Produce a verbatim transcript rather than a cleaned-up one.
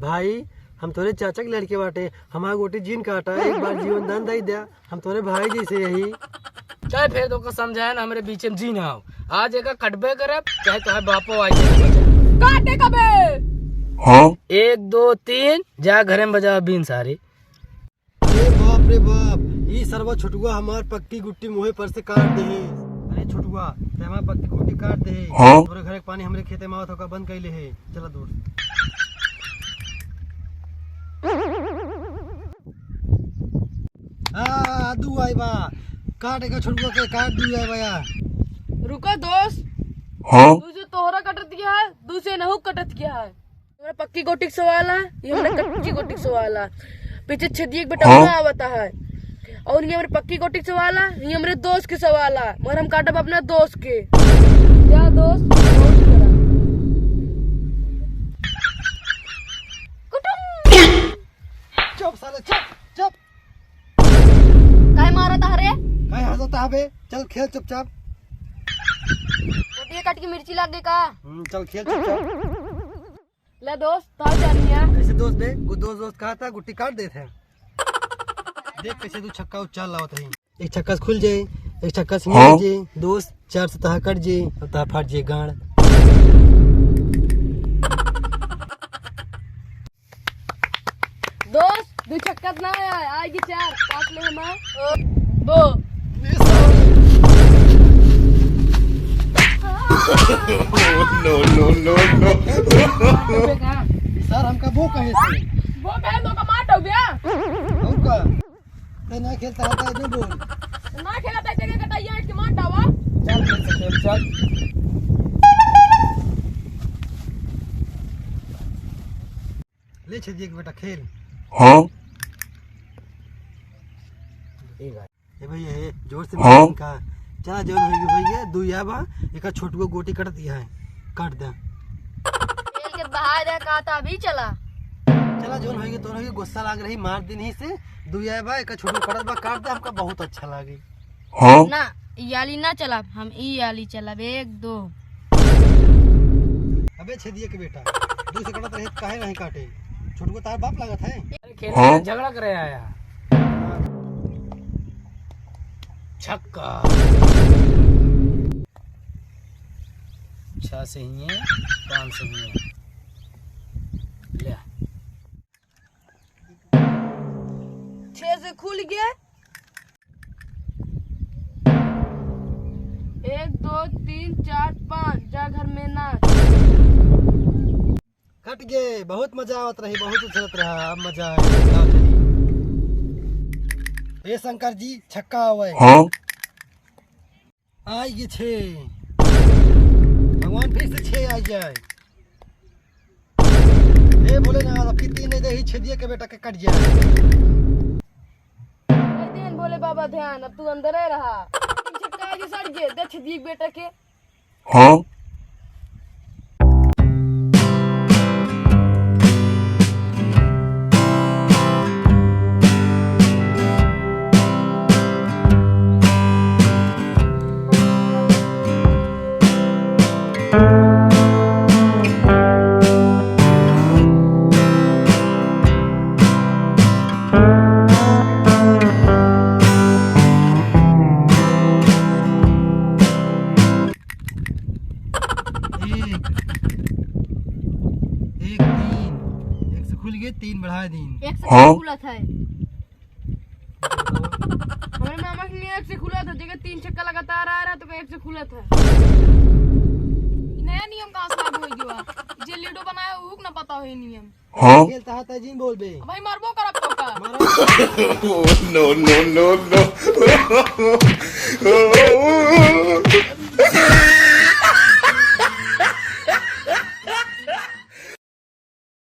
भाई, हम तोरे चाचा के लड़के बाटे, हमार गोटी जिन काटा, एक बार जीवन दान दई द्या, हम तोरे भाई जैसे यही। चाहे फिर तो समझाए ना, हमरे बीच में जिन आओ, आज एका कटबे करब, चाहे तोहार बापो आ जाए। काटे कबे? हाँ? एक, दो, तीन, जा घरे में बजा बीन सारे। अरे बाप रे बाप, ई सरवा छोटुआ हमार पक्की गुट्टी मुँहे पर से काट दे है। अरे छोटुआ, ते हमार पक्की गुट्टी काट दे है। हाँ? तोरे घरे के पानी हमरे खेते में आवत होका बंद कइले है। चला दूर। आ, दू आई बा। काट एका छोटुआ के, काट दू आई बा या। रुका दोस्त। हाँ? दू से तोहरा कटत गया है, दू से नहू कटत गया है। हमरा पक्की गोटी के सवाल है, ये हमरा कच्ची गोटी के सवाल है। पीछे छेदिया के बेटा हाँ? ना आवता है। और ये हमरे पक्की गोटी के सवाल है, ये हमरे दोस्त के सवाल है। मगर हम काटब अपना दोस्त के। जा दोस्त, दोस्त करा। कुटुम। चुप साले, चुप, चुप। काहे मारत ह रे? काहे हंसत ह बे? चल खेल चुपचाप। गोटिया काट के मिर्ची लाग गई का? हम्म, चल खेल चुपचाप। ले दोस्त, ताव जानिया। कैसे दोस्त बे? गु-, दोस्त, दोस्त कहा था, गुट्टी काट देते हैं। देख कैसे तू छक्का उच्चार लावत है। एक छक्का से खुल जाए, एक छक्का से हाँ? निकल जाए, दोस्त, चार से तहा कट जाए और तहा फाट जाए गांड। दोस्त, दू छक्का ना आया, आएगी चार, काट ले हम। दो। No, no, no, no। सर, हमका वो कहे से? वो कहे तो का मार हो गया। और का? ते ना खेलता है, ते नहीं बोल। ना खेलता है, जगह का तैयार के मार डावा। चल, खेल से खेल, चल। ले छेदिया के बेटा, खेल। हाँ? ए भैया, ए, जोर से हाँ? मार इनका। चला, जौन होइगे, होइगे, दू या बा, एका छोटुआ गोटी कटत है, काट दे। खेल के बाहर है, कहा था अभी चला। चला, जौन होइगे, तौन होइगे, गुस्सा लाग रही, मार दिन ही से, दू या बा, एका छोटुआ कटत बा, काट दे, हमका बहुत अच्छा लागे। हाँ? ना, ई आली ना चलाब, हम ई आली चलाब, एक, दो। अबे छेदिया के बेटा, दू से कटत रहे त काहे नहीं काटे? छोटुआ तार बाप लागत है? खेले हाँ? झगड़ा करे आया। छक्का। छह से ही है, पाँच से ही है। ले। छह से खुल गया। एक, दो, तीन, चार, पाँच, जा घर में नाच। कट गए, बहुत मजा आवत रही, बहुत उछलत रहा, अब मजा आए, जाओ चली। ए शंकर जी, छक्का आवे। हाँ? आई ये छे। भगवान फिर से छे आई जाए। हे भोलेनाथ, अब की तीन नहीं दे, ही छेदिया के बेटा के कट जाए। दे देन भोले बाबा ध्यान, अब तू अंदर ही रहा। छक्का आज सड़ गए, दे छेदिया के बेटा के। हाँ? एक, एक, तीन, एक से खुल गए, तीन बढ़ा दीन। एक से हाँ? खुलत है। हमारे मामा के लिए एक से खुलत है, जगह तीन छक्का लगातार आ रहा तो एक से खुलत है। नया नियम का असर हो गया, जे लूडो बनाया, ऊ ना पता हो नियम। हाँ? खेलता है तजिन बोल बे। भाई, मारबो करब तो का? मारो। No, no, no, no।